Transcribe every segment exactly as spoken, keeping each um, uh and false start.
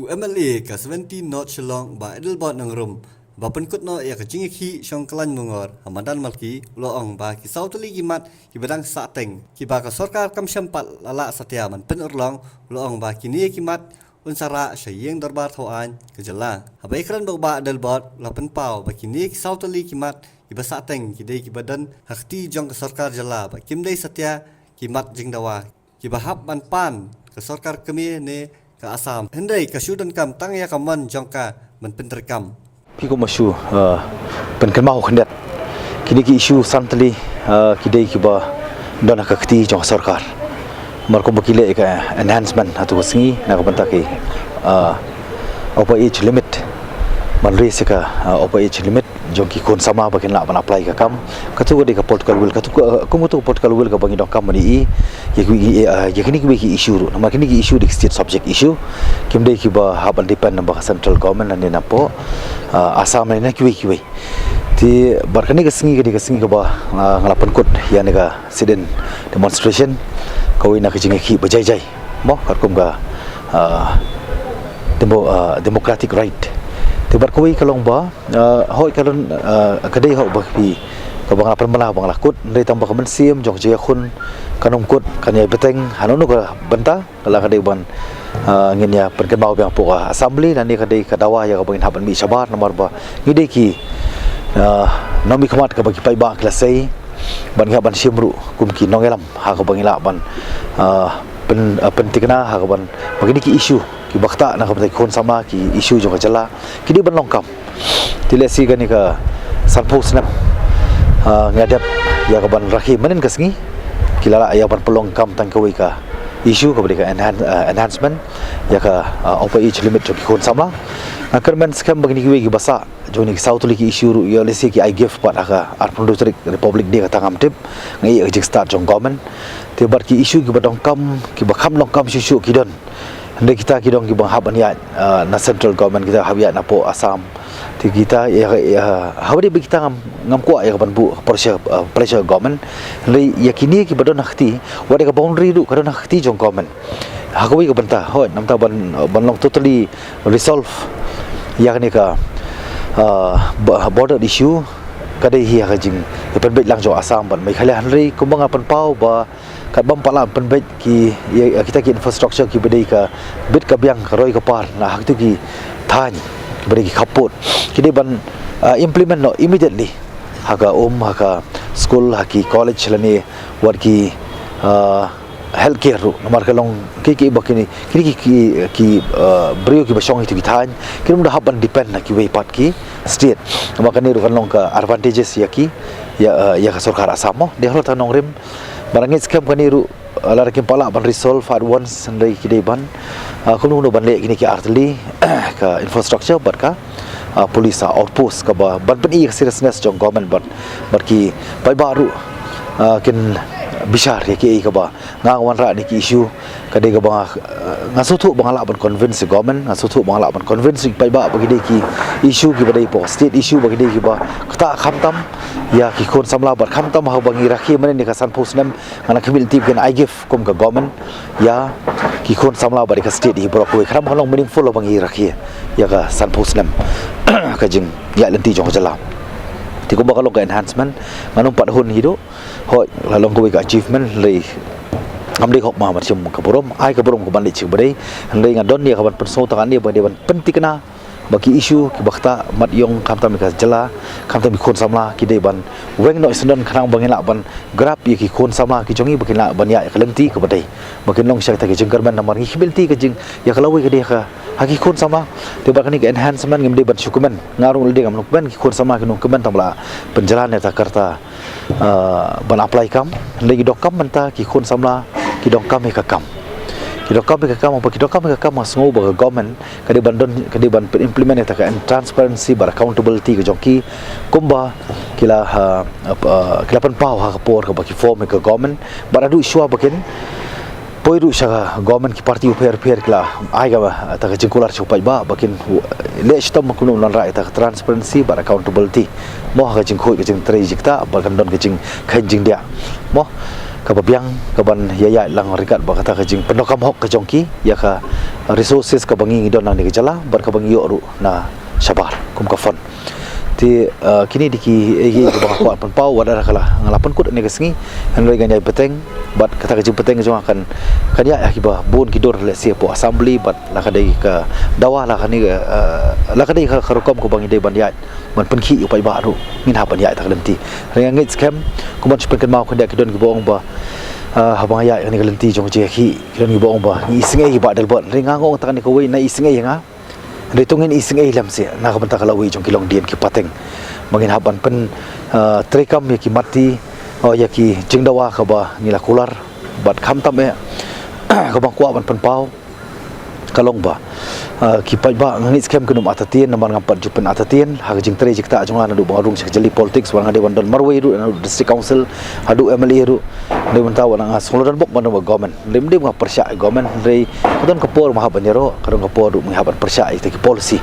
U M L A ka seventeen North Shillong, Bah Adelbert Nongrum, ba pynkut noh ïa ka jingïakhih shong kyllaiñ Mungor ha madan Malki, u la ong ba ki saw tylli ki mat kiba dang sah teng, kiba ka sorkar kam shym pat la lah satia ban pynurlong, u la ong ba kine ki mat un sa rah sha ïing dorbar thaw aiñ ka jylla. Haba ïakren bad u Bah Adelbert, u la pynpaw ba kine ki saw tylli ki mat kiba sah teng ki dei kiba don ha kti jong ka sorkar jylla, ba kim dei satia ki mat jingdawa kiba hap ban pan ka sorkar kmie ne ka Assam. Hynrei ka shu donkam tang ïa ka mon jong ka ban pyntreikam. Phi kum ma shu, uh, pynkynmaw khyndiat, kine ki issue san tylli, uh, ki dei kiba don ha ka kti jong ka sorkar. Namar kumba ki leh ïa ka enhancement ha tu ka sngi na ka bynta ki, uh, upper age limit, ban raise ïa ka, uh, upper age limit jong ki khun samla ba kin lah ban apply ka kam. Katu ka dei ka political will, katu ka, kum katu ka political will kaba ngi donkam ban ïohi ïa ki, ïa, ïa kine kiwei ki issue ruh. Namar kine ki issue dei ki state subject issue, kim dei kiba hap ban depend na ba ka central government lane na poh, uh, Assam lane na kiwei kiwei. Te bad kane ka sngi ka dei ka sngi kaba, uh, nga la pynkut ïa kane ka sit-in demonstration, kawei na ka jingïakhih ba jai jai, mo, katkum ka, uh, demo-, uh, democratic right. Te bad kawei ka long ba, uh, hooid ka long, uh, ka dei hooid ba phi, kaba nga la pynbna ba nga la kut, hynrei tang ba ka mynsiem jong ka jingïakhun kan ym kut, kan ïai bteng hano hano ka bynta. Ka la ka dei ban, uh, ngin ïa pynkynmaw biang hapoh ka assembly, lane ka dei ka dawa ïa kaba ngin hap ban mih shabar, namar ba ngi dei ki, uh, nongmihkhmat kaba ki paidbah ki la sei, bad ngi hap ban shim ruh kum ki nongïalam ha kaba ngi lah ban, uh, pyn-, uh, pynthikna ha kaba, ba kine ki issue kiba ktah na ka bynta ki khun samla, ki issue jong ka jylla, ki dei ban long kam. Te lehse kane ka sanphew snem, ah, nga dep ïa ka ban rakhe mynhynnin ka sngi, ki la lah ïa ban pynlong kam tang kawei ka issue kaba dei ka enhan-, ah, enhancement ïa ka, ah, upper age limit jong ki khun samla. Nga kyrmen skhem ba kine kiwei kiba sah jong kine ki saw tylli ki issue ruh, ïa lehse ki ai gift pat ha ka arphew hynriew tarik Republic Day, kata ngam tip, nga ïa ka jingstad jong government. Te bad ki issue kiba donkam, kiba kham donkam shuh shuh ki don. Hynrei kita ki dong kiba hap ban ïaid, ah, na central government, kita hap ïaid na poh Assam. Te kita, ïa, ïa, haba dei ba kita ngam, ngam kwah ïa ka ban buh pressure, ah, pressure government. Hynrei ïa kine kiba don ha kti, wat ïa ka boundary ruh ka don ha kti jong government. Ha kawei ka bynta, hooid, namta ban, ban long totally resolve ïa kane ka, ah, bo-, border issue, ka dei hi ha ka jing, ïa pynbeit lang jong Assam bad Meghalaya. Hynrei kumba nga pynpaw ba kat bym pat lah pynbeit ki, ïa, ïa kita ki infrastructure kiba dei ka bit ka biang, ka roi ka par na ha kitu ki thaiñ kiba dei ki khappud, ki dei ban, ah, implement noh immediately ha ka um, ha ka school, ha ki college lane wat ki, ah, healthcare ruh. Namar ka long ki, ki ba kine, kine ki, ki, ki, ah, briew kiba shong ha kitu ki thaiñ, kim da hap ban depend na kiwei pat ki state. Namar kane ruh kan long ka advantages ïa ki, ïa, ah, ïa ka sorkar Assam mo. Dei halor kata nongrim, ba nga ngeit skhem kane ruh, ah, lada kim pat lah ban resolve at once, hynrei ki dei ban, ah, kumno kumno ban leh kine ki artylli ka infrastructure bad ka, ah, police, ah, outpost kaba ban pyni ka seriousness jong government bad, bad ki paidbah ruh, ah, kin bishar ïa kiei kaba nga wanrah ne ki issue, ka dei kaba nga, ah, nga sngewthuh ba nga lah ban convince government, nga sngewthuh ba nga lah ban convince ki paidbah ba ki dei ki issue kiba dei poh state issue, ba ki dei kiba ktah khamtam ïa ki khun samla bad khamtam haba ngi rakhe mynhynnin ka sanphew snem. Nga la khmih lynti ba kin ai gift kum ka government ïa ki khun samla bad ïa ka state hi baroh kawei, khnang ba kan long meaningful haba ngi rakhe ïa ka sanphew snem ka jingïaid lynti jong ka jylla. Te kumba ka long ka enhancement, ngan ym pat hun hi duh. Hooid, la long kawei ka achievement, hynrei ngam dei hok ma ban shim ka burom, ai ka burom ka ban leit sha kaba dei. Hynrei nga don ïa ka ban pynsngew tang hangne ba dei ban pynthikna ba ki issue kiba ktah mat ïong, khamtam ïa ka jylla, khamtam ïa ki khun samla, ki dei ban weng noh shisyndon khnang ba ngin lah ban grab ïa ki khun samla ki jong ngi ba kin lah ban ïaid ïa ka lynti kaba dei, ba kin long sha kata ka jingkyrmen. Namar ngi khmih lynti ka jing, ïa ka lawei ka dei ha ka, ha ki khun samla. Te bad kane ka enhancement ngim dei ban shu kmen, nga ruh lade ngam long kmen, ki khun samla ki long kmen, tang ba la pynjlan ïa kata ka rta, ah, ban apply kam. Hynrei ki donkam mynta ki khun samla, ki donkam ïa ka kam. Ki donkam ïa ka kam, haba ki donkam ïa ka kam, nga sngew ba ka government ka dei ban don, ka dei ban implement ïa kata ka transparency bad accountability ka jong ki, kumba ki la, ah, ah, ki la pynpaw ha ka por kaba ki form ïa ka government. Bad haduh shuwa ba kin poi ruh sha ka government, ki party bapher bapher ki la ai kata ka jingkular sha u paidbah ba kin leh shitom kumno ban wanrah ïa kata ka transparency bad accountability mo ha ka jingkhuid ka jingtrei jingktah, ba kan don ka jingkheiñ jingdiah mo kaba biang, kaban ïaid lang ryngkat bad kata ka jingpyndonkam hok ka jong ki ïa ka, resources kaba ngi ngi don na kane ka jylla bad kaba ngi ïoh ruh na shabar kum ka fund. Te, uh, kine dei ki, eh, ki ba nga kwah pynpaw wat la ka la nga la pynkut ha kane ka sngi. Hynrei ngan ïai bteng bad kata ka jingpynteng jong nga kan, kan ïaid ha kiba bun ki dur, lehse hapoh assembly bad la ka dei ka dawa, la ka dei, uh, la ka dei ka, ka rukom kaba ngi dei ban ïaid ban pynkhih ïa u paidbah ruh ngin hap ban ïaid ha ka lynti. Hynrei nga ngeit skhem, kumba shu pynkynmaw khyndiat, ki don kiba ong ba, ah, haba nga ïaid ha kane ka lynti jong ka jingïakhih, ki don kiba ong ba ngi isynei hi Bah Adelbert. Hynrei nga ong tang kane kawei, na isynei ïa nga. Hynrei to ngin isynei lem seh na ka bynta ka lawei jong ki longdien, ki pateng, ba ngin hap ban pyn, ah, treikam ïa ki matti, oh, ïa ki jingdawa kaba ngi la kular. Bad khamtam eh, kaba nga kwah ban pynpaw ka long ba, ah, ki paidbah, nga ngeit skhem kin ym artatien, namar ngam pat ju pyn-artatien ha ka jingtrei jingktah jong nga naduh ba nga rung sha ka jylliew politics, wat nga dei ban don marwei ruh, naduh district council haduh M L A ruh. Hynrei mynta wat nga sngew la don bok ban don bad government. Hynrei ym dei ba nga pyrshah ïa government, hynrei ka don ka por ba nga hap ban ïaroh, ka don ka por ruh ba nga hap ban pyrshah ïa kita ki policy.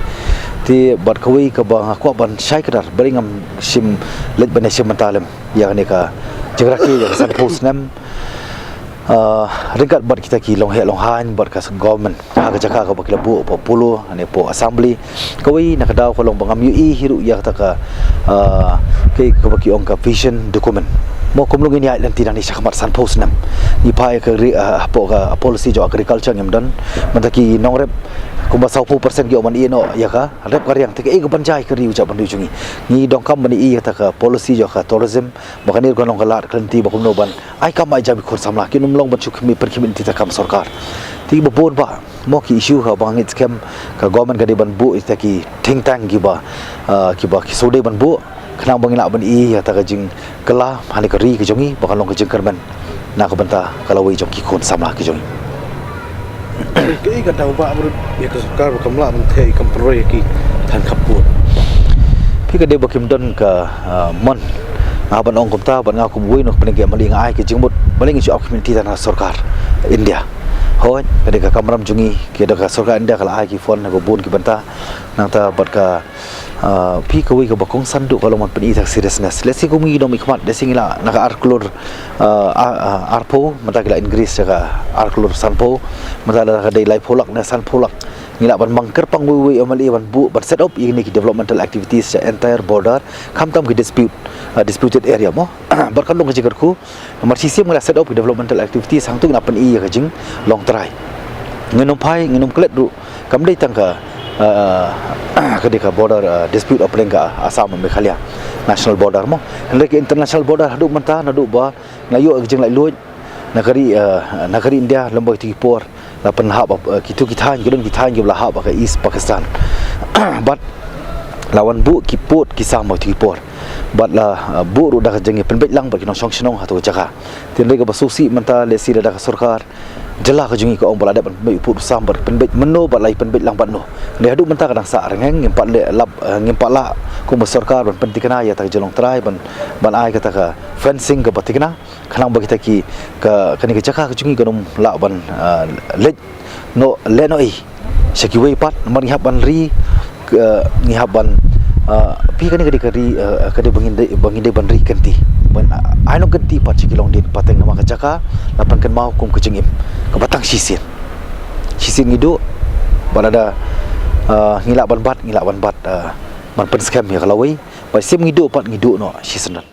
Te bad kawei kaba nga kwah ban shai kdar, ba ngam shym leit ban ïashim bynta lem ïa kane ka jingrakhe ïa ka sanphew snem, ah, ryngkat bad kita ki longheh longhain bad ka government ha ka jaka kaba ki la buh hapoh Polo, ne hapoh assembly. Kawei na ka daw ka long ba ngam ïohi hi ruh ïa kata ka, ah, kaei kaba ki ong ka vision document. Mo, kumno ngin ïaid lynti nangne shakhmat sanphew snem? Ngi phai ka ri, ah, hapoh ka policy jong agriculture ngim don. Mynta ki nongrep kumba sawphew percent ki ong ban ïeh noh ïa ka rep ka riang, te kaei kaban jia ïa ka ri, u jaitbynriew jong ngi? Ngi donkam ban ïohi ïa kata ka policy jong ka tourism, ba kane ruh kan long ka lad ka lynti ba kumno ban ai kam ai jam ïa ki khun samla, kin ym long ban shu khmih, pynkhmih lynti da ka kam sorkar. Te kiba bun bah, mo, ki issue kaba nga ngeit skhem ka government ka dei ban buh ïa kita ki think tank kiba, ah, kiba ki shu dei ban buh, khnang ba ngin lah ban ïohi ïa kata ka jingkylla ha kane ka ri ka jong ngi ba kan long ka jingkyrmen na ka bynta ka lawei jong ki khun samla ki jong ngi. Kaei ka daw ba bru ïa ka sorkar ba kam lah ban theh, kam pynroi ïa ki thaiñ khappud? Phi, ka dei ba kim don ka, ah, mon. Nga ban ong kumta, bad nga kum uwei na ka pdeng ka M L A nga ai ka jingmut, balei ngin shu ap khmih lynti tang ha sorkar India? Hooid, ka dei ka kamram jong ngi, ka dei ka sorkar India ka la ai ki fund ha ba bun ki bynta. Nangta bad ka, ah, phi, kawei kaba kongsan duh ka long ban pyni ïa ka seriousness. Lehse kum ngi nongmihkhmat, lehse ngi la na ka ar klur, ah, ar, ah, arphew, mynta ki la increase sha ka ar klur sanphew, mynta la ka dei laiphew lak ne sanphew lak. Ngi lah ban mang kyrpang uwei uwei M L A ban buh, ban set up ïa kine ki developmental activities sha entire border, khamtam ki dispute, ah, disputed area mo. Bad kan long ka jingkyrkhu, namar shisien ngi la set up ki developmental activities, hangto ngi la pyni ïa ka jinglong trai. Ngin ym phai, ngin ym klet ruh, kam dei tang ka, ah, ka dei ka border, ah, dispute hapdeng ka Assam Meghalaya national border mo. Hynrei ka international border haduh mynta, naduh ba ngi la ïoh ka jinglaitluid na ka ri, ah, na ka ri India, lem bad kito ki por la pynhap, ah, kito ki thaiñ, ki don ki thaiñ kiba la hap ha ka East Pakistan. Bad la wan buh ki pud ki sam ha kito ki por. Bad la, ah, buh ruh da ka jingïapynbeit lang bad ki nongshong shnong ha kato ka jaka. Te hynrei kaba sngewsih mynta, lehse lada ka sorkar jylla ka jong ngi ka ong ba la dep ban pynbeit u pud u sam bad pynbeit mynno bad la ïapynbeit lang bad no, hynrei haduh mynta ka dang sah rngeng, ngim pat leh lap, eh, ngim pat lah kum ka sorkar ban pynthikna ïa kata ka jinglong trai, ban, ban ai kata ka fencing kaba thikna, khnang ba kita ki, ka, kane ka jaka ka jong ngi kan ym lah ban, eh, leit noh, leh noh ei sha kiwei pat, namar ngi hap ban ri, eh, ngi hap ban, eh, phi, kane ka dei ka ri, eh, ka dei ba ngin dei, ba ngin dei ban ri kynti, ban ai nongkynti pat sha ki longdien pateng, namar ka jaka la pynkynmaw kum ka jingim kaba tang shisien. Shisien ngi duh, bad lada, eh, ngi lah ban bat, ngi lah ban bat, eh, ban pynskhem ïa ka lawei, bad shisien ngi duh pat, ngi duh noh shisyndon.